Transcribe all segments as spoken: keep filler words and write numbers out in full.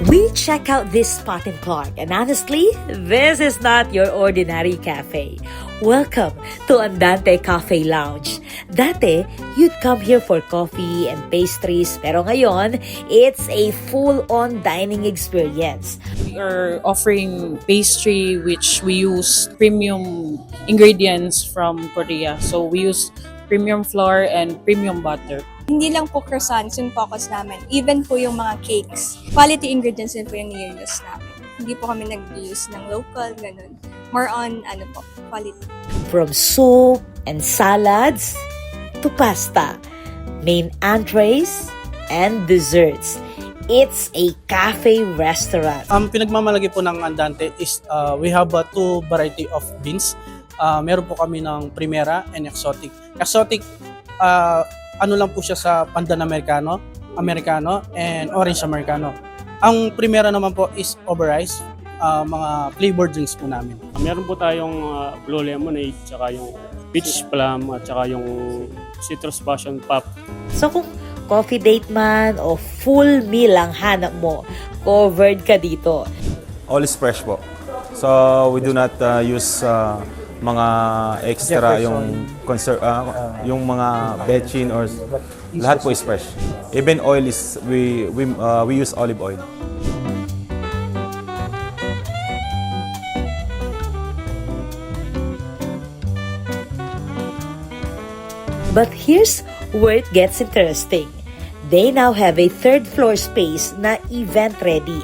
We check out this spot in Clark, and honestly, this is not your ordinary cafe. Welcome to Andante Cafe Lounge. Dati, you'd come here for coffee and pastries, pero ngayon, it's a full-on dining experience. We are offering pastry which we use premium ingredients from Korea. So we use premium flour and premium butter. Hindi lang po croissants yung focus namin, even po yung mga cakes. Quality ingredients din po yung nire-use namin. Hindi po kami nag-use ng local, ganun. More on, ano po, quality. From soup and salads to pasta, main entrees and desserts, it's a cafe restaurant. Ang pinagmamalagi po ng Andante is uh, we have uh, two variety of beans. Uh, meron po kami ng Primera and Exotic. Exotic, uh, ano lang po siya sa Pandan Americano, Americano, and Orange Americano. Ang Primera naman po is over ice, uh, mga flavored drinks po namin. Meron po tayong uh, blue lemonade, tsaka yung peach plum, at tsaka yung citrus passion pop. So kung coffee date man o full meal ang hanap mo, covered ka dito. All is fresh po. So we do not uh, use uh, mga extra yung conser- uh, yung mga betchin or lahat po is fresh. Even oil is we we uh, we use olive oil. But here's where it gets interesting. They now have a third floor space na event ready.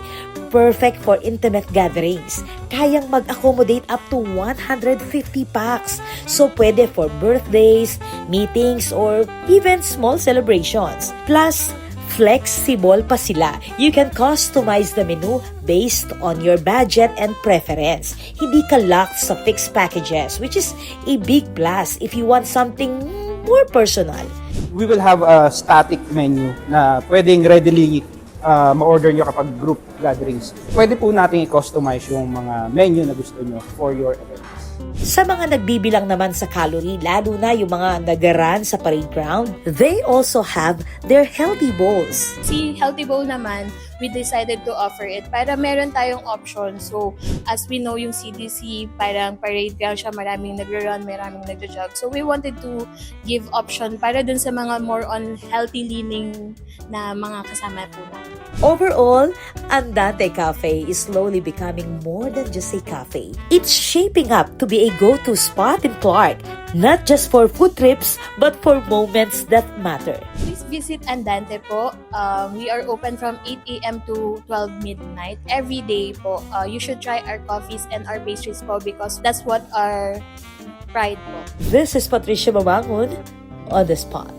Perfect for intimate gatherings. Kayang mag-accommodate up to one hundred fifty pax. So pwede for birthdays, meetings, or even small celebrations. Plus, flexible pa sila. You can customize the menu based on your budget and preference. Hindi ka locked sa fixed packages, which is a big plus if you want something more personal. We will have a static menu na pwedeng readily uh, ma-order nyo kapag group gatherings. Pwede po natin i-customize yung mga menu na gusto nyo for your events. Sa mga nagbibilang naman sa calorie, lalo na yung mga nag-run sa parade ground, they also have their healthy bowls. Si Healthy Bowl naman, we decided to offer it para meron tayong option. So, as we know, yung C D C, parang parade ground siya, maraming nagre-run, maraming nagja-jog. So, we wanted to give option para dun sa mga more on healthy leaning na mga kasama po namin. Overall, Andante Cafe is slowly becoming more than just a cafe. It's shaping up to be a go-to spot in Clark, not just for food trips, but for moments that matter. Please visit Andante po. Um, we are open from eight a.m. to twelve midnight every day po. Uh, you should try our coffees and our pastries po because that's what our pride po. This is Patricia Mamangun on the spot.